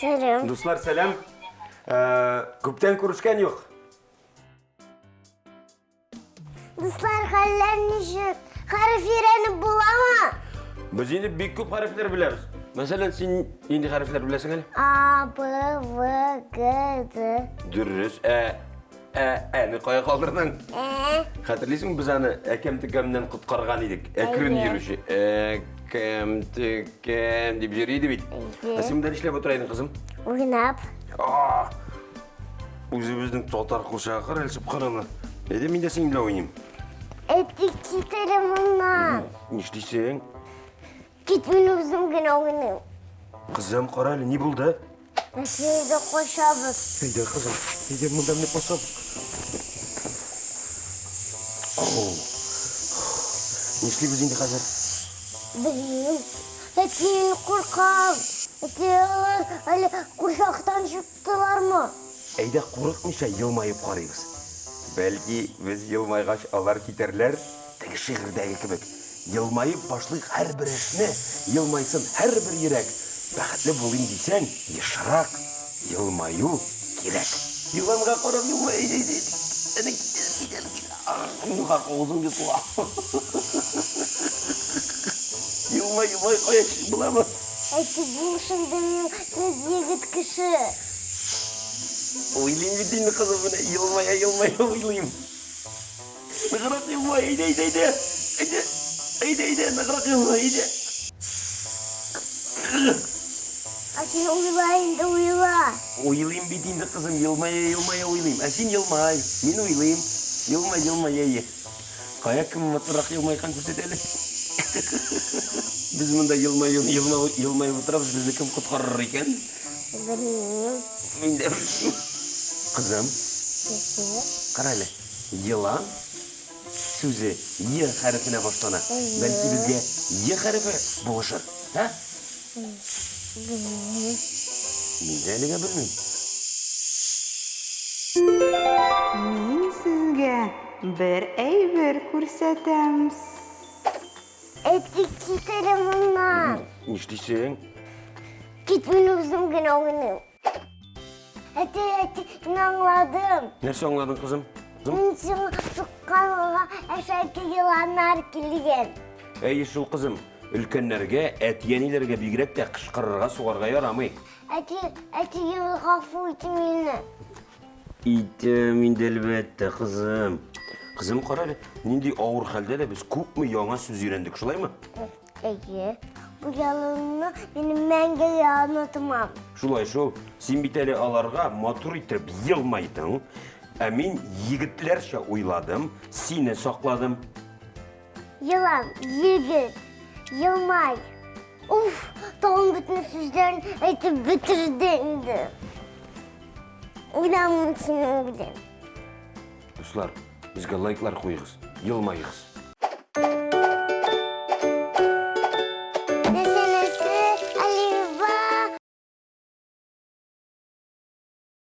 Сәлам. Дуслар, сәлам. Күптән күрешкән юк. Дуслар, хәлләр ничек? Хәреф өйрәнеп буламы? Без инде бик күп хәрефләр беләбез. Мәсәлән, син нинди хәрефләр беләсең әле? А, Б, В, Г, Д. Дөрес. Ә, ә, әне кая калдырдың? Ә. Хәтерлисеңме, без аны әкәм-төкәмнән коткарган идек. Әкрен Әйе. йөрүче. Әкәм-төкәм дип йөри иде бит. Әйе. Ә син монда нишләп утыра идең, кызым? Уйнап. А! Үзебезнең татар курчагы кара әле субханалла. Әйдә мин дә синең белән уйныйм. Әти, кит әле моннан. Нишлисең? Кит, мин үзем генә уйныйм. Кызым, кара әле, ни булды? Әти, әйдә качабыз. Әйдә, кызым, әйдә монда менә басабыз. Ау. Нишлибез инде хәзер? Белмим. Әти, мин куркам. Әти, алар әле курчактан чыктылармы? Әйдә, курыкмыйча елмаеп карыйбыз. Бәлки, без елмайгач, алар китәрләр? Теге шигырьдәге кебек, елмаеп башлыйк һәрбер эшне, елмайсын һәрбер йөрәк. Бәхетле булыйм дисәң, ешрак елмаю кирәк. Еланга карап елмай, әйдә, әйдә, әйдә. Әнә китә, китә, китә. Ах, авызым йотыла. Елмай, елмай, кая буламы? Әйтеп булсын димим, сез егет кеше. Уйлыйм бит инде, кызым, менә елмая, елмая уйлыйм. Ныграк елмай, әйдә, әйдә, әйдә. Әйдә, әйдә, әйдә, ныграк елмай, әйдә. Ә син уйла инде, уйла. Уйлыйм бит инде, кызым, елмая, елмая уйлыйм. Ә син елмай, мин уйлыйм. Елмай, елмай, әйе. Кая кем матуррак елмайган күрсәт әле. Без монда елмаю, елмаю, елмаеп утырабыз, безне кем коткарыр икән? Белмим. Мин дә белмим. Кызым. Кара әле, елан сүзе Е хәрефенә башлана. Бәлки безгә Е хәрефе булышыр, ә? Белмим. Мин дә әлегә белмим. Мин сезгә Бер әйбер күрсәтәм. Әти, кит әле моннан. Нишлисең? Кит, мин үзем генә уйныйм. Әти, әти, мин аңладым. Нәрсә аңладың, кызым? Мин сиңа сукканга әшәке еланнар килгән. Әйе шул, кызым. Өлкәннәргә, әти-әниләргә бигрәк тә кычкырырга, сугарга ярамый. Әти, әти, гафу ит мине. Итәм инде, әлбәттә, кызым. Кызым, кара әле, нинди авыр хәлдә дә без күпме яңа сүз өйрәндек, шулаймы? Әйе. Бу ялымны мин мәңгегә онытмам. Шулай шул. Син бит әле аларга матур итеп елмайдың, ә мин егетләрчә уйладым, сине сакладым. Елан, егет, елмай. Уф, тагын бөтен сүзләрен әйтеп бетерде инде. Уйламыйм синең белән. Дуслар, безгә лайклар куегыз, елмаегыз.